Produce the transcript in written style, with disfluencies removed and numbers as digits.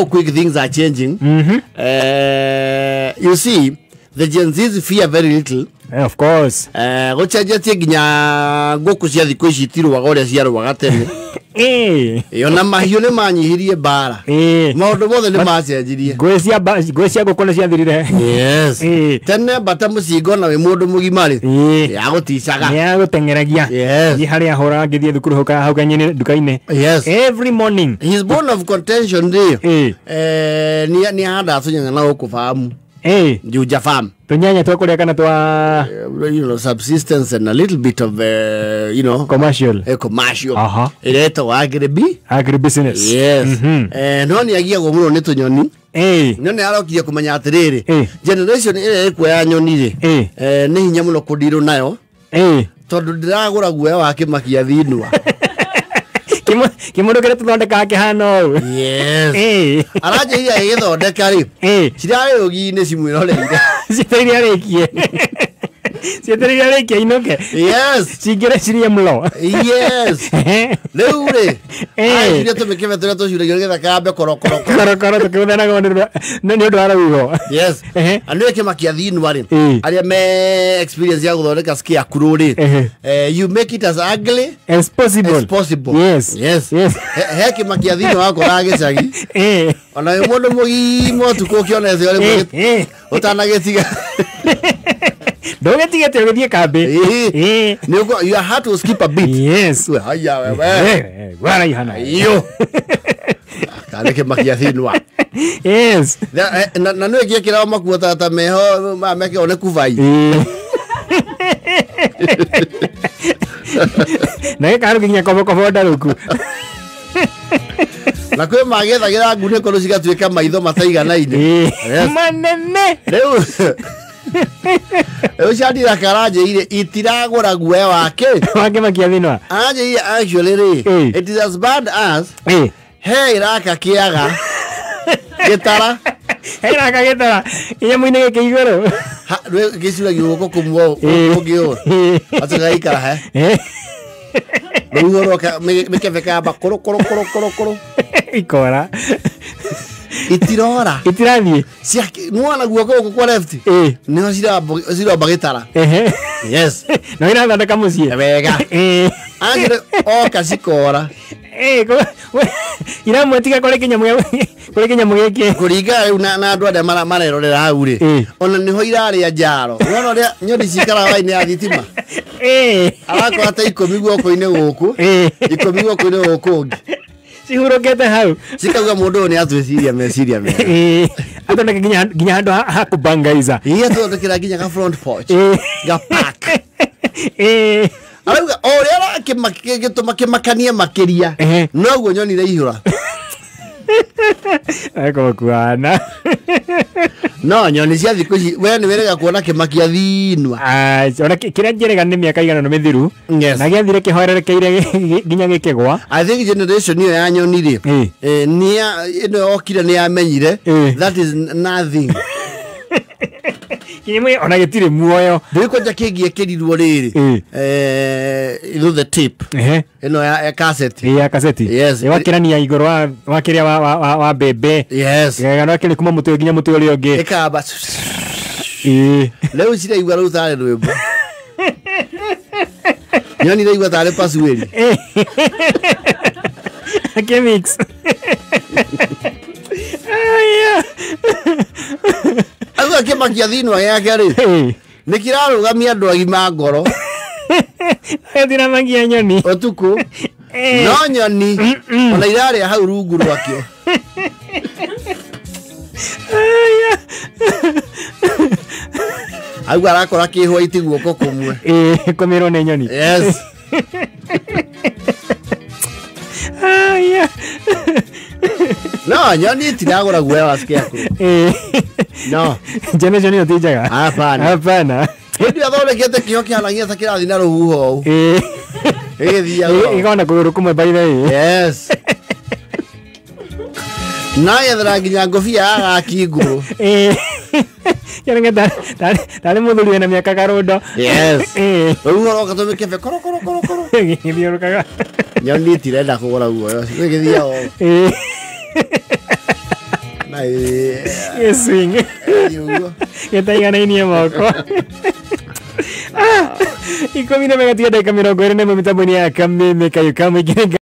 How quick things are changing. You see, the Gen Zs fear very little. Of course. Gũcenjetie nginya ngũkũ cia thikũ ici itirũaga ũrĩa ciarũaga tene. Ona mahiũ nĩ manyihirie mbara. Maũndũ mothe nĩ macenjirie. Ngũĩ cia ngũkũ nĩ ciathirire. Yes. Tene mbata mũcingo na wĩ mũndũ mũgima rĩ, yagũticaga. Nĩ yagũteng'eragia. Yes. Thiĩ harĩa hũraga ngĩthiĩ thukuru hau kanyini nduka-inĩ. Yes. Every morning. His bone of contention rĩ, nĩ ahandaga tũnyanya na gũkũ famu. Juja farm. Tunyanya twa kuria kana twa you know, subsistence and a little bit of you know, commercial. Commercial. Iretagwo agri business. Yes. No nĩ agiagwo mũno nĩ tũnyoni. No nĩ arokire kũmenya atĩrĩrĩ, generation ĩrĩa ĩkuo ya nyoni rĩ, nĩ hinya mũno kũndirwo nayo. Tondũ ndĩragũra guoya wa kĩmakia thinwa. Kĩmũndũ kĩrĩa tũthondekaga kĩhana ũũ. Yes. Aranjĩire agĩgĩthondeka rĩ, cirarĩ rũgi-inĩ cimwĩroreire. Cietereire arĩkie. Cietereire arĩkie ainũke. Yes. Cingĩre cirĩe mũro. Yes. Rĩu rĩ, acirie tũmĩkebe tũrĩa tũcuragio nĩgetha kambe korokoro. Korokoro tũkĩhũthanaga nĩ ũndũ wa rũhuho. Yes. Andũ ä kĩmakia thinwa rĩ, arĩa me experience ya gũthondeka scarecrow rĩ, you make it as ugly as possible. As possible. Yes. Yes. Yes. He kĩmakia thinwa wakoraga gĩcagi. Ona wĩ mũndũ mũgima ũtukũ ũkĩona ĩthĩo rĩmwe ũtanagĩtiga. Ndũgĩtigĩte ũgĩthiĩ kambĩ. Nĩ ũguo, you have to skip a bit. Yes. Haya wewe. Waraihana. Iyo. Karĩ kĩmakia thinwa. Yes. Na nĩ gĩkĩra makuo ta meho mekĩrwo nĩ kubai. Na gĩkaru nginya kobokobo ndarũku. Na kwĩ magĩethagĩra ngunĩko rĩu cigatuĩka maitho mataiganaine. Manene. Rĩu Shadrack aranjĩire itiragũra guoya wake. Wa kĩmakia thinwa. Aranjĩire actually rĩ, it is as bad as he iraka kĩaga gĩtara. He iraka gĩtara kĩnyamũ-inĩ gĩkĩ igũrũ. Gĩcuragio guoko kũmwe ũngĩ ũũ. Atĩ he. Rũhuho rwoka mĩkebe kamba kũrũ kũrũ kũrũ kũrũ kũrũ. Ikora. Itirora. Itirathiĩ. Nĩwona guoko gũkũ kwa left? Nĩho ciromba gĩtara. Yes. No irathondeka mũciĩ. Wega. Anjĩre oka cikora. Iramwetiga kũrĩ kĩnyamũ gĩkĩ. Kũringana rĩu na andũ arĩa marerorera hau rĩ, ona nĩho irarĩa njaro. Nĩwona ũrĩa nyoni cikaraga raini ya thitima? Arakora ta ikũmi guoko-inĩ gũkũ, ikũmi guoko-inĩ gũkũ ũngĩ. Cihurũkĩte hau. Cikauga mũndũ ũyũ nĩ atwĩciria meciria mega. Athondeke nginya handũ ha kũbangaiza. Ĩĩ, athondekera nginya ga front porch. Ga park. Arauga o ũrĩa gĩtũma kĩmakanie makĩria, noguo nyoni iraihũra. Ekũkuana. No nyoni cia thikũ ici we nĩ wĩrĩga kuona kĩmakia thinwa. Ona kĩrĩa njĩrĩga nĩ mĩaka igana na mĩthiru. Na gĩathire kĩhorerekeire nginya gĩkĩgwa. I think generation ĩyo ya nyoni rĩ, ĩno yokire nĩ yamenyire that is nothing. Kĩnyamũ ona gĩtirĩ muoyo. Ndĩrĩ kwanja kĩngĩekĩrirwo rĩrĩ, through the tape. Ĩno ya cassette. Ya cassette. Yes. Wakĩrania igũrũ wa kĩrĩa wa mbembe. Yes. Gano kĩrĩ kuma mũtĩ nginya mũtĩ ũrĩa ũngĩ. Ĩkamba. Rĩu ciraigua rĩu tarĩ rwĩmbo. Nyoni iraigua tarĩ pasuĩri. Akĩmix. Auga kĩmakia thinwa gĩake rĩ, nĩ kĩrarũgamia andũ agima ngoro. Gĩtiramakia nyoni. Ũtukũ. No nyoni ona irarĩa hau rungu rwakĩo. Auga arakora kĩhwaiti guoko kũmwe. Kũmĩrwo nĩ nyoni. Yes. No, nyoni itiragũra guoya wa scarecrow. No. Generation ĩyo ti njega. Hapana. Hapana. Hĩndĩ ĩyo athondekete kĩo kĩhanagia ta kĩrathiĩ na rũhuho ũũ. Ĩgĩthiaga ũũ. Ĩkona kũgũrũ kũmwe by the way. Yes. Na yethera nginya ngũbia ya gaki ngũrũ. Kĩrenge tarĩ mũthuri wĩna mĩaka karũndo. Yes. Rũhuho rwoka tũmĩkebe koro koro koro koro. Gĩthiũrũkaga. Nyoni itirenda kũgũra guoya ũcio. Ĩgĩthiaga ũũ. Gĩcwing ũguo. Gĩtaiganainie moko. 11 gatiga ndagĩka 21 mĩtambo-inĩ ya kameme kayũ ka mũingĩ.